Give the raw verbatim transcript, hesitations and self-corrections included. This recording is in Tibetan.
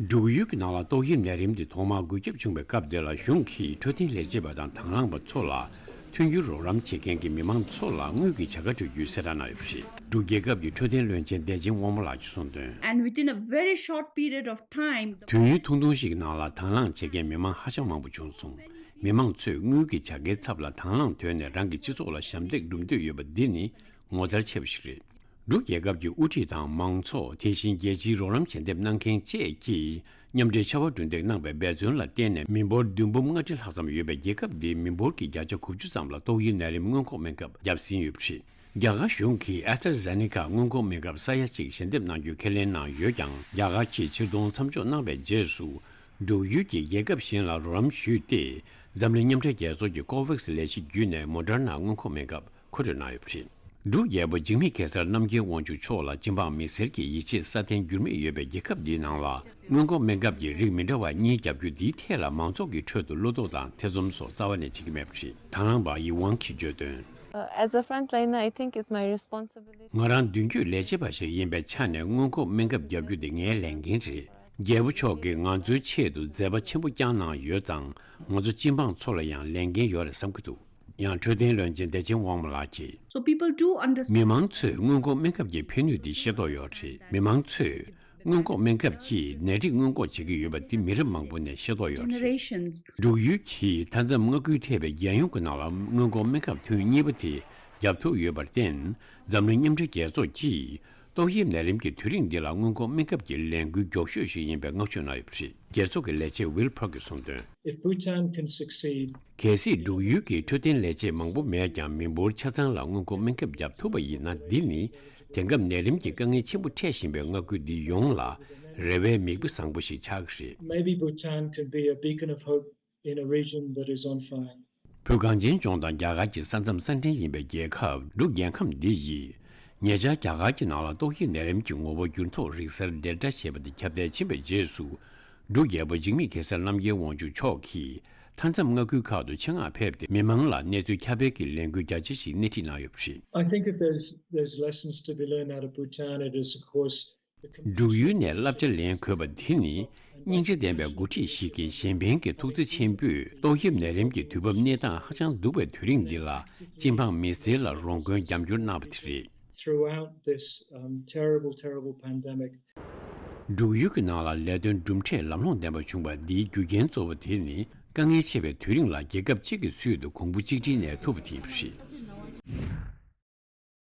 འབྲུག་ཡུལ་གྱི་ནང་ལ་ཏོག་དབྱིབས་ནད་རིམས་འདི་ཐོག་མར་འགོས་ཁྱབ་བྱུང་བའི་སྐབས་དེ་ལ་གཞུང་གིས་འཕྲོད་བསྟེན་ལས་བྱེད་པ་དང་དང་བླངས་པ་ཚོ་ལ་མཐུན་འགྱུར་རོགས་རམ་བྱེད་མཁན་གྱི་མི་མང་ཚོ་ལ་དངུལ་གྱི་བྱ་དགའ་སྤྲོད་རྒྱུའི་གསལ་བསྒྲགས་གནང་ཡོད་པ་རེད། འབྲུག་རྒྱལ་ཁབ་ཀྱི་འཕྲོད་བསྟེན་བློན་ཆེན་བདེ་ཆེན་དབང་མོ་ལགས་ཀྱིས་གསུངས་དོན། And within a very short period of time, the དུས་ཡུན་ཐུང་ཐུང་ཞིག་གི་ནང་ལ་དང་བླངས་བྱེད་མཁན་མི་མང་ཧ་ཅང་མང་པོ་བྱུང་སོང་། མི་མང་ཚོས་དངུལ་གྱི་བྱ་དགའི་ཚབ་ལ་དང་བླངས་ཐོན་ནས་རང་གི་སྤྱི་ཚོགས་ལ་ཞབས་འདེགས་སྒྲུབ་འདོད་ཡོད་པ་འདི་ནི་ངོ་མཚར་ཆེ་བ་ཞིག་རེད། འབྲུག་རྒྱལ་ཁབ་ཀྱི་དབུ་ཁྲིད་དང་མང་ཚོགས། དེ་བཞིན་རྒྱལ་སྤྱིའི་རོགས་རམ་ཞལ་འདེབས་གནང་མཁན་བཅས་ཀྱིས་མཉམ་འབྲེལ་ཕྱར་བ་གྲུ་འདེགས་གནང་བའི་འབད་བརྩོན་ལ་བརྟེན་ནས་མི་འབོར་བདུན་འབུམ་ལྔ་ཁྲི་ལྷག་ཙམ་ཡོད་པའི་རྒྱལ་ཁབ་འདིའི་མི་འབོར་གྱི་བརྒྱ་ཆ་དགུ་བཅུ་ཙམ་ལ་ཏོག་དབྱིབས་ནད་རིམས་སྔོན་འགོག་སྨན་ཁབ་བརྒྱབ་ཟིན་ཡོད་པ་རེད། རྒྱ་གར་གཞུང་གིས་ཨེ་སྟྲ་ཛེ་ནེ་ཀ་སྔོན་འགོག་སྨན་ཁབ་ས་ཡ་གཅིག་ཞལ་འདེབས་གནང་རྒྱུའི་ཁས་ལེན་གནང་ཡོད་ཀྱང་། རྒྱ་གར་གྱིས་ཕྱིར་གཏོང་མཚམས་འཇོག་གནང་བའི་རྗེས་སུ། འབྲུག་ཡུལ་གྱིས་རྒྱལ་ཁབ་གཞན་ལ་རོགས་རམ་ཞུས་ཏེ། འཛམ་གླིང་མཉམ་འབྲེལ་རྒྱལ་ཚོགས་ཀྱི་ཀོ་ཝེག་སི་ལས་གཞི་བརྒྱུད་ནས་མོ་ཌར་ན་སྔོན་འགོག་སྨན་ཁབ་མཁོ་སྤྲོད་གནང་ཡོད་པ་རེད། འབྲུག་རྒྱལ་པོ་འཇིགས་མེད་གེ་སར་རྣམ་རྒྱལ་དབང་ཕྱུག་མཆོག་ལ་སྤྱི་འབངས་མི་སེར་གྱི་ཡིད་ཆེས་སྲ་བརྟན་འགྱུར་མེད་ཡོད་པའི་རྒྱལ་ཁབ་འདིའི་ནང་ལ་སྔོན་འགོག་སྨན་ཁབ་ཀྱི་རིགས་མི་འདྲ་བ་གཉིས་བརྒྱབ་རྒྱུ་འདིའི་ཐད་ལ་མང་ཚོགས་ཀྱི་ཁྲོད་དུ་བློ་དོགས་དང་ཐེ་ཚོམ་སོགས་རྩ་བ་ནས་བྱེད་ཀྱི་མེད་པ་རེད། དང་བླངས་པ་ཡི་ཝང་གིས་བརྗོད་དོན། Uh, as a frontliner, I think it's my responsibility. ང་རང་མདུན་སྐྱོད་ལས་བྱེད་པ་ཞིག་ཡིན་པའི་ཆ་ནས་སྔོན་འགོག་སྨན་ཁབ་བརྒྱབ་རྒྱུ་དེ་ངའི་ལས་འགན་རེད། རྒྱལ་པོ་མཆོག་གིས་ང་ཚོའི་ཆེད་དུ་མཛད་པ་ཆེན་པོ་བསྐྱངས་གནང་ཡོད་ཙང་། ང་ཚོ་སྤྱི་འབངས་ཚོ་ལ་ཡང་ལས་འགན་ཡོད་རེད་བསམ་གྱི་འདུག་ཡང་འཕྲོད་བསྟེན་བློན་ཆེན་བདེ་ཆེན་དབང་མོ་ལགས་ཀྱིས། So people do understand. མི་མང་ཚོས་སྔོན་འགོག་སྨན་ཁབ་ཀྱི་ཕན་ནུས་དེ་ཤེས་རྟོགས་ཡོད་རེད། མི་མང་ཚོས་སྔོན་འགོག་སྨན་ཁབ་ཀྱིས་ནད་རིགས་སྔོན་འགོག་བྱེད་ཀྱི་ཡོད་པ་དེ་མི་རབས་མང་པོ་ནས་ཤེས་རྟོགས་ཡོད་རེད། Generations. འབྲུག་ཡུལ་གྱིས་མཐའ་མཚམས་མངའ་ཁུལ་ཐེ་བའི་རྒྱལ་ཡོངས་ཀྱི་ནང་ལ་སྔོན་འགོག་སྨན་ཁབ་ཐུན་གཉིས་པ་དེ་བརྒྱབ་ཐུབ་ཡོད་པར་བརྟེན། འཛམ་གླིང་མཉམ་འབྲེལ་རྒྱལ་ཚོགས་ཀྱིས་ཏོག་དབྱིབས་ནད་རིམས་ཀྱི་དུས་རིང་འདི་ལ་སྔོན་འགོག་སྨན་ཁབ་ཀྱི་ལས་འགུལ་མགྱོགས་ཤོས་ཤིག་ཡིན་པའི་བསྔགས་བརྗོད་གནང་ཡོད་པ་རེད། རྒྱལ་ཚོགས་ཀྱི་ལས་བྱེད་ཝིལ་ཕར་གྱིས་གསུངས་དོན། If Bhutan can succeed, གལ་སྲིད་འབྲུག་ཡུལ་གྱི་འཕྲོད་བསྟེན་ལས་བྱེད་མང་པོ་མེད་ཀྱང་། མི་འབོར་ཆ་ཚང་ལ་སྔོན་འགོག་སྨན་ཁབ་བརྒྱབ་ཐུབ་པ་ཡིན་ན། འདི་ནི་དེང་སྐབས་ནད་རིམས་ཀྱི་དཀའ་ངལ་ཆེན་པོ་འཕྲད་བཞིན་པའི་མངའ་ཁུལ་འདི་ཡོངས་ལ་རེ་བའི་མིག་དཔེ་བཟང་པོ་ཞིག་ཆགས་ཀྱི་རེད། Maybe Bhutan can be a beacon of hope in a region that is on fire. བོད་གངས་ཅན་ལྗོངས་དང་རྒྱ་གར་གྱི་ས་མཚམས་ས་འབྲེལ་ཡིན་པའི་རྒྱལ་ཁབ་འབྲུག་རྒྱལ་ཁམས་འདི་ཡིས། ཉེ་ཆར་རྒྱ་གར་གྱི་ནང་ལ་ཏོག་དབྱིབས་ནད་རིམས་ཀྱི་ངོ་བོ་འགྱུར་ལྡོག་རིགས་གསར་ཌེལ་ཊ་ཞེས་པ་དེ་ཁྱབ་གདལ་ཕྱིན་པའི་རྗེས་སུ། འབྲུག་རྒྱལ་པོ་འཇིགས་མེད་གེ་སར་རྣམ་རྒྱལ་དབང་ཕྱུག་མཆོག་གིས་མཐའ་མཚམས་མངའ་ཁུལ་ཁག་ཏུ་ཆེད་མངགས་ཕེབས་ཏེ། མི་མང་ལ་གནས་ཚུལ་ཁྱབ་སྤེལ་གྱི་ལས་འགུལ་རྒྱ་ཆེ་ཞིག་སྣེ་ཁྲིད་གནང་ཡོད་པ་རེད། I think if there's there's lessons to be learned out of Bhutan, it is, of course, འབྲུག་ཡུལ་ནས་བསླབ་བྱ་ལེན་དགོས་པ་དེ་ནི། སྙིང་རྗེ་ལྡན་པའི་འགོ་ཁྲིད་ཞིག་གིས་གཞན་ཕན་གྱི་ཐུགས་བརྩེ་ཆེན་པོས་ཏོག་དབྱིབས་ནད་རིམས་ཀྱི་དུས་བབ་གནས་སྟངས་ཧ་ཅང་སྡུག་པའི་དུས་རིང་འདི་ལ་སྤྱི་འབངས་མི་སེར་ལ་རོགས་མགོན་རྒྱབ་སྐྱོར་གནང་བ་དེ་རེད། Throughout this, um, terrible, terrible pandemic, འབྲུག་ཡུལ་གྱི་ནང་ལ་ལས་དོན་གྲུབ་འབྲས་ལམ་ལྷོང་ལྡན་པ་བྱུང་བ་འདིའི་རྒྱུ་རྐྱེན་གཙོ་བོ་དེ་ནི། དཀའ་ངལ་ཆེ་བའི་དུས་རིང་ལ་རྒྱལ་ཁབ་གཅིག་གི་ཚུལ་དུ་གོང་བུ་གཅིག་སྒྲིལ་གནས་ཐུབ་པ་དེ་ཡིན་པ་རེད།